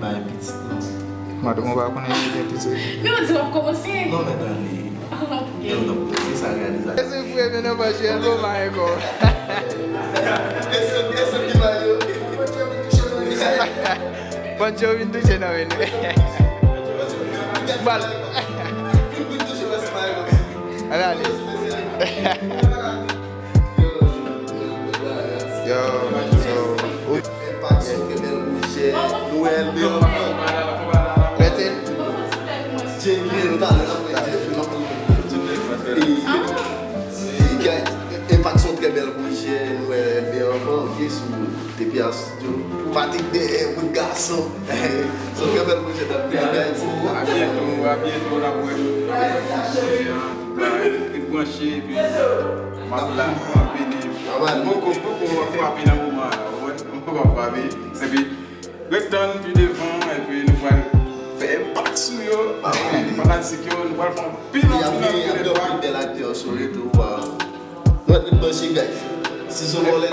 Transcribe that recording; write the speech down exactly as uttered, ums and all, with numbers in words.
Ay, pitit, non. Mwen tou mwen pa konnen si gen pitit. Men ou di w ap kòmanse. Non, men tande. Ah, ok. Yo, non, se sa reyalizasyon. Èske w premye nan panch yo, bon, mwen ankò. Èske èske ki mal yo? Pancho vin touche nan men. Bal. Ala ale. Yo, yo. Enpak sou Kebèl Pwojè, nou wè L B anvan. Rete. Jay vini, nou talè n ap fè Jay vini, n ap fè Jay vini. Enpak sou Kebèl Pwojè, nou wè L B anvan, ok, sou T P A Studio. Fatig dèyè, bout gason. Sou Kebèl Pwojè, n ap vini, guys. A byento, a byento, n ap wè nou. Ret branche, epi m ap la, m ap vini. Poko, poko, m ap frape nan moman an, ou konprann? M poko ap frape. Epi, ret tann pi devan, epi nou pral fè enpak sou yo. Fanatik yo, nou pral fè anpil, anpil, anpil enpak. Bèl aktè sou retou. Nou ret branche, guys. Si se yon vòlè,